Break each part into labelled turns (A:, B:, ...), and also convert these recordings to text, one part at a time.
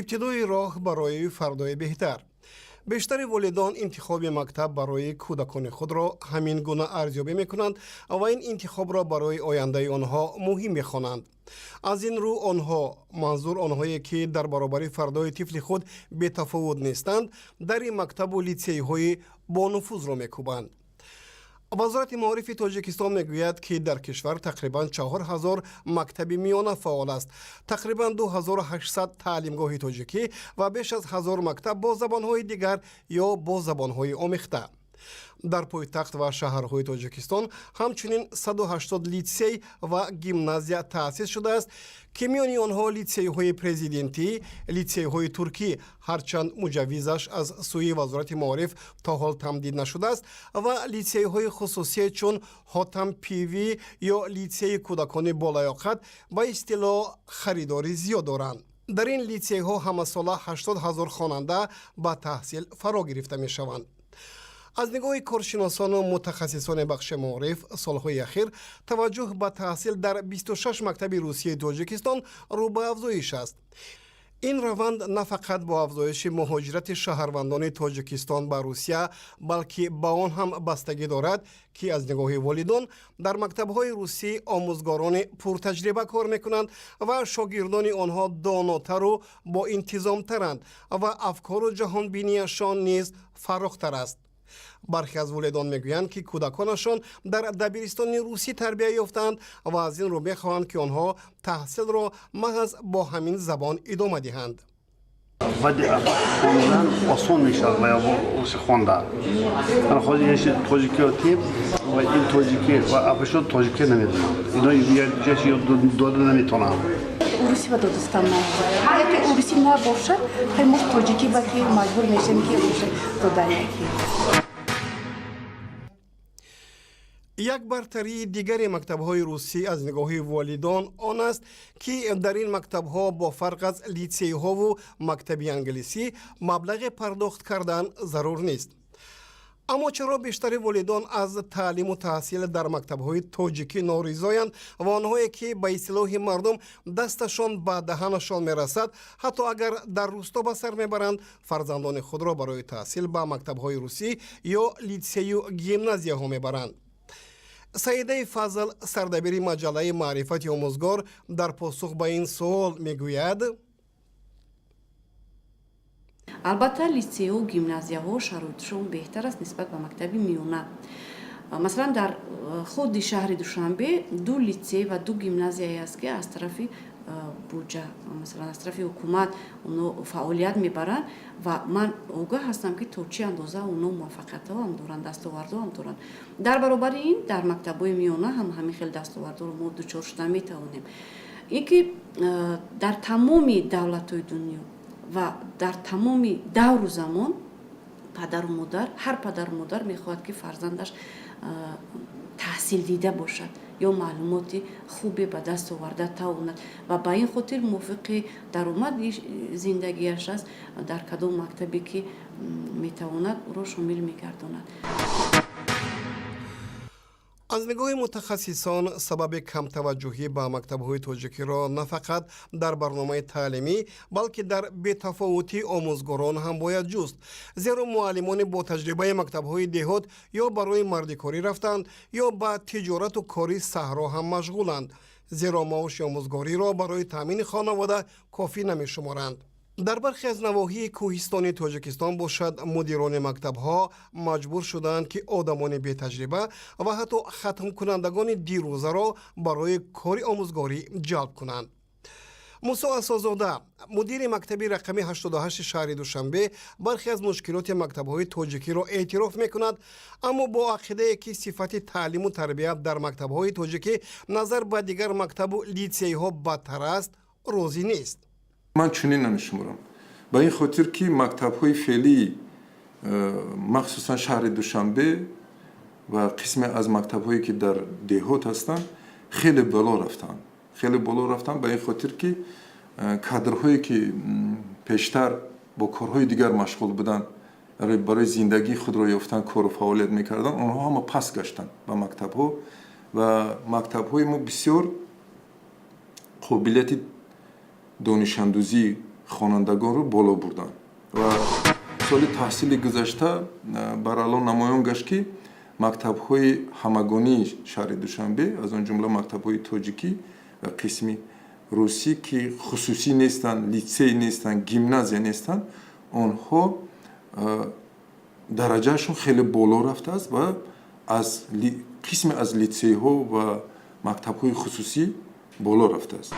A: Ибтидои роҳ барои фардои беҳтар. Бештари волидон интихоби мактаб барои кӯдакони худро ҳамин гуна арзёбӣ мекунанд ва ин интихобро барои ояндаи онҳо муҳим мехонанд. Аз ин рӯ онҳо, манзур онҳое, ки дар баробари фардои тифли худ бетафовут нестанд, дари мактабу литсейҳои бонуфузро мекӯбанд. Вазорати маорифи Тоҷикистон мегӯяд, ки дар кишвар тақрибан 4000 мактаби миёна фаъол аст, тақрибан 2800 таълимгоҳи тоҷикӣ ва беш аз 1000 мактаб бо забонҳои дигар ё бо забонҳои омехта. Дар пойтахт ва шаҳрҳои Тоҷикистон ҳамчунин 180 литсей ва гимназия таъсис шудааст, ки миёни онҳо литсейҳои президентӣ, литсейҳои туркӣ, ҳарчанд муҷаввизаш аз сӯи Вазорати маориф то ҳол тамдид нашудааст, ва литсейҳои хусусие чун Ҳотам ПВ ё литсеи кӯдакони болаёқат ба истилоҳ харидори зиёд доранд. Дар ин литсейҳо ҳамасола 80 ҳазор хонанда ба таҳсил фаро гирифта мешаванд. Аз нигоҳи коршиносону мутахассисони бахши маориф, солҳои ахир таваҷҷӯҳ ба таҳсил дар 26 мактаби русияи Тоҷикистон рӯ ба афзоиш аст. Ин раванд на фақат бо афзоиши муҳоҷирати шаҳрвандони Тоҷикистон ба Русия, балки ба он ҳам бастагӣ дорад, ки аз нигоҳи волидон дар мактабҳои русӣ омӯзгорони пуртаҷриба кор мекунанд ва шогирдони онҳо донотару боинтизомтаранд ва афкору ҷаҳонбинияшон низ фарохтар аст. Бархе аз волидон мегӯянд, ки кӯдаконашон дар дабиристони русӣ тарбия ёфтаанд ва аз ин рӯ мехоҳанд, ки онҳо таҳсилро маҳз бо ҳамин забон идома диҳанд.
B: Баъди хондан осон мешавад ва руси хондан. Тоҷикиёти ва ин тоҷики ва апашо тоҷикӣ намедонанд, ино якҷаши дода наметавонанд.
C: Урусӣ ба додастам, яке урусӣ набошад, хай мо тоҷикӣ ба ки маҷбур мешавем, ки додан яке.
A: Як бартарии дигари мактабҳои русӣ аз нигоҳи волидон он аст, ки дар ин мактабҳо бо фарқ аз литсейҳову мактаби англисӣ маблағе пардохт кардан зарур нест. Аммо чаро бештари волидон аз таълиму таҳсил дар мактабҳои тоҷикӣ норизоянд ва онҳое, ки ба истилоҳи мардум дасташон ба даҳанашон мерасад, ҳатто агар дар рӯсто ба сар мебаранд, фарзандони худро барои таҳсил ба мактабҳои русӣ ё литсею гимназияҳо мебаранд? Саидаи Фазл, сардабири маҷаллаи «Маърифати омӯзгор», дар посух ба ин суол мегӯяд:
D: Албатта, литсейҳо, гимназияҳо шароитшон беҳтар аст нисбат ба мактаби миёна. Масалан, дар худи шаҳри Душанбе ду литсей ва ду гимназияе аст, ки аз тарафи буҷа, масалан, аз тарафи ҳукумат онҳо фаъолият мебаранд ва ман огаҳ ҳастам, ки то чӣ андоза онҳо муваффақиятҳоам доранд, дастовардҳоам доранд. Дар баробари ин дар мактабҳои миёна ҳам ҳамин хел дастовардҳоро мо дучор шуда метавонем. Ин ки дар тамоми давлатҳои дунё ва дар тамоми давру замон падару модар, ҳар падару модар мехоҳад, ки фарзандаш таҳсил дида бошад ё маълумоти хубе ба даст оварда тавонад ва ба ин хотир мувофиқи даромади зиндагиаш аст, дар кадом мактабе ки метавонад, ӯро шомил мегардонад.
A: Аз нигоҳи мутахассисон, сабаби камтаваҷҷӯҳӣ ба мактабҳои тоҷикиро на фақат дар барномаи таълимӣ, балки дар бетафовутии омӯзгорон ҳам бояд ҷуст, зеро муаллимони бо таҷрибаи мактабҳои деҳот ё барои мардикорӣ рафтанд, ё ба тиҷорату кори саҳро ҳам машғуланд, зеро маоши омӯзгориро барои таъмини хонавода кофӣ намешуморанд. Дар бархе аз навоҳии кӯҳистони Тоҷикистон бошад, мудирони мактабҳо маҷбур шуданд, ки одамони бетаҷриба ва ҳатто хатмкунандагони дирӯзаро барои кори омӯзгорӣ ҷалб кунанд. Мусо Асозода, мудири мактаби рақами 88 шаҳри Душанбе, бархе аз мушкилоти мактабҳои тоҷикиро эътироф мекунад, аммо бо ақидае, ки сифати таълиму тарбият дар мактабҳои тоҷикӣ назар ба дигар мактабу литсейҳо бадтар аст, розӣ нест.
E: Ман чунин намешуморам, ба ин хотир, ки мактабҳои феълии, махсусан шаҳри Душанбе ва қисме аз мактабҳое, ки дар деҳот ҳастанд, хеле боло рафтанд, хеле боло рафтанд, ба ин хотир, ки кадрҳое, ки пештар бо корҳои дигар машғул буданд, барои зиндагии худро ёфтан кору фаъолият мекарданд, онҳо ҳама пас гаштанд ба мактабҳо ва мактабҳои мо бисёр қобилияти донишандӯзӣ. Хонандагонро боло бурданд ва соли таҳсили гузашта барало намоён гашт, ки мактабҳои ҳамагонии шаҳри Душанбе, аз он ҷумла мактабҳои тоҷикӣ ва қисми русӣ, ки хусусӣ нестанд, литсей нестанд, гимназия нестанд, онҳо дараҷаашон хеле боло рафтааст ва аз қисме аз литсейҳо ва мактабҳои хусусӣ боло рафтааст.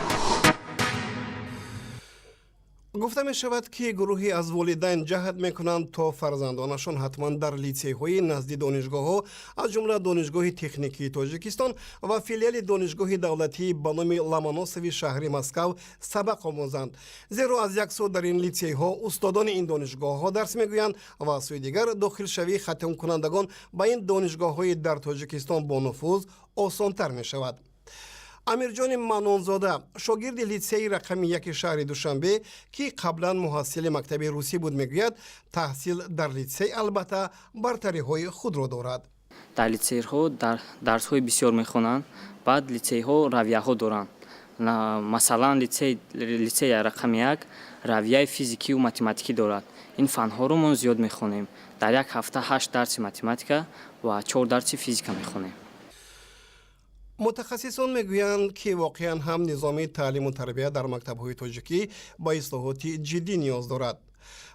A: Гуфта мешавад, ки гурӯҳе аз волидайн ҷаҳд мекунанд, то фарзандонашон ҳатман дар литсейҳои назди донишгоҳҳо, аз ҷумла Донишгоҳи техникии Тоҷикистон ва филиали Донишгоҳи давлатии ба номи Ломоносови шаҳри Москав сабақ омӯзанд, зеро аз як сӯ дар ин литсейҳо устодони ин донишгоҳҳо дарс мегӯянд ва аз сӯи дигар дохилшавии хатмкунандагон ба ин донишгоҳҳои дар Тоҷикистон бонуфуз осонтар мешавад. Амирҷони Маннонзода, шогирди литсеи рақами 1 шаҳри Душанбе, ки қаблан муҳассили мактаби русӣ буд, мегӯяд, таҳсил дар литсей албатта бартариҳои худро дорад.
F: Дар литсейҳо дарсҳои бисёр мехонанд. Баъд литсейҳо равияҳо доранд. Масалан, литсеи рақами 1 равияи физикию математикӣ дорад. Ин фанҳоро мо зиёд мехонем. Дар як ҳафта ҳашт дарси математика ва чор дарси физика мехонем.
A: Мутахассисон мегӯянд, ки воқеан ҳам низоми таълиму тарбия дар мактабҳои тоҷикӣ ба ислоҳоти ҷиддӣ ниёз дорад.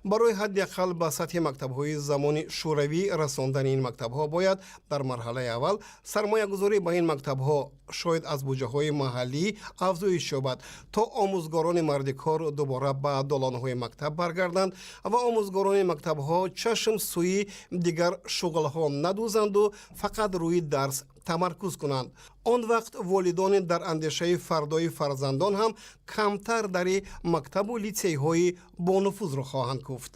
A: Барои ҳадди ақал ба сатҳи мактабҳои замони шӯравӣ расондани ин мактабҳо бояд дар марҳалаи аввал сармоягузорӣ ба ин мактабҳо, шояд аз буҷаҳои маҳаллӣ, афзоиш ёбад, то омӯзгорони мардикор дубора ба долонҳои мактаб баргарданд ва омӯзгорони мактабҳо чашм сӯи дигар шуғлҳо надӯзанду фақат рӯи дарс тамаркуз кунанд. Он вақт волидони дар андешаи фардои фарзандон ҳам камтар дари мактабу литсейҳои бонуфузро хоҳанд куфт.